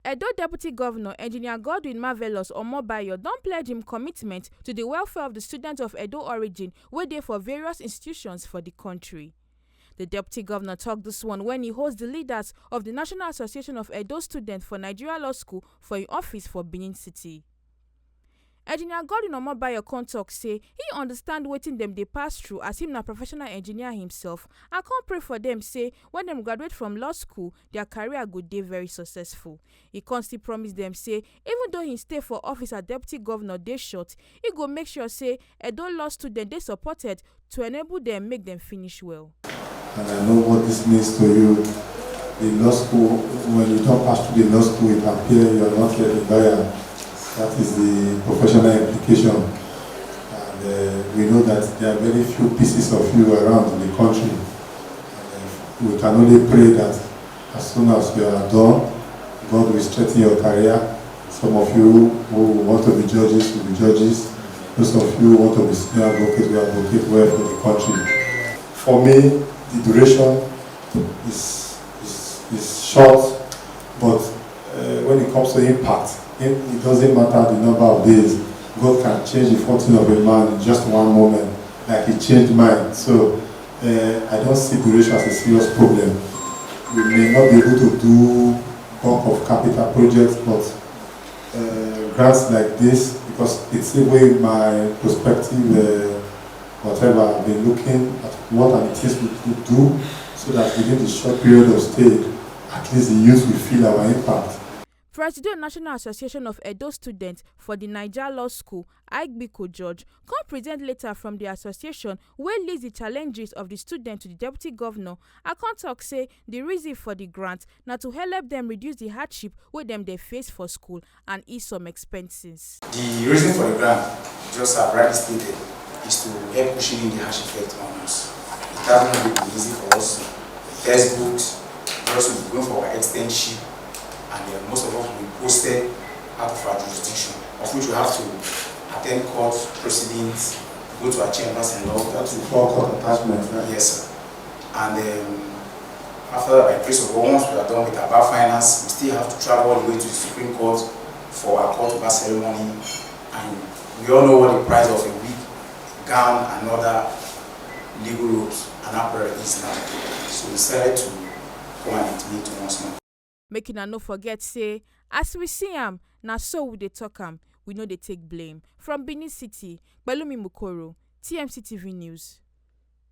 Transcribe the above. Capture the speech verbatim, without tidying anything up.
Edo Deputy Governor Engineer Godwin Marvellous Omobayo don pledge im commitment to di welfare of di students of Edo origin wey dey for various institutions for di kontri. Di Deputy Governor tok dis one wen e host di leaders of di National Association of Edo Students for Nigeria Law School for im office for Benin City. Engineer Godwin Omobayo come tok say im understand wetin dem dey pass through as im na professional engineer himself and come pray for dem say wen dem graduate from law school, dia career go dey very successful. E come still promise dem say even though im stay for office as deputy governor dey short, e go make sure say Edo law students dey supported to enable dem make dem finish well. And I know what this means to you. The law school, when you don't pass through the law school, it appears you are not yet a lawyer. That is the professional implication. And uh, we know that there are very few pieces of you around in the country. And, uh, we can only pray that as soon as you are done, God will strengthen your career. Some of you who want to be judges will be judges. Those of you who want to be senior advocates will advocate well for the country. For me, the duration is, is, is short, but uh, when it comes to impact, it, it doesn't matter the number of days. God can change the fortune of a man in just one moment, like He changed mine. So uh, I don't see duration as a serious problem. We may not be able to do bulk of capital projects, but uh, grants like this, because it's the way my perspective, uh, whatever, I've been looking at what and the things we could do so that within the short period of stay, at least the youth will feel our impact. Presido National Association of Edo Students for di Naija Law School, Aigbiko George, come present letter from di association wey list di challenges of di students to di deputy governor and come tok say di reason for di grant na to helep dem reduce di hardship wey dem dey face for school and ease some expenses. The reason for the grant, just as rightly stated, is to help cushion in the harsh effect on us. It hasn't been easy for us. Textbooks, we also be going for our externship, and uh, most of us will be posted out of our jurisdiction, of which we have to attend court proceedings, go to our chambers and all that. Before court attachment, right? Yes, sir. And um, after that, by grace of God, once we are done with our finance, we still have to travel all the way to the Supreme Court for our court over ceremony. And we all know what the price of a wig, gown, and other legal robes and apparel is now. So we decided to come and intimate once more. Make una no forget say, as we see am, na so we dey talk am, we no dey take blame. From Benin City, Pelumi Mukoro, T M C T V News.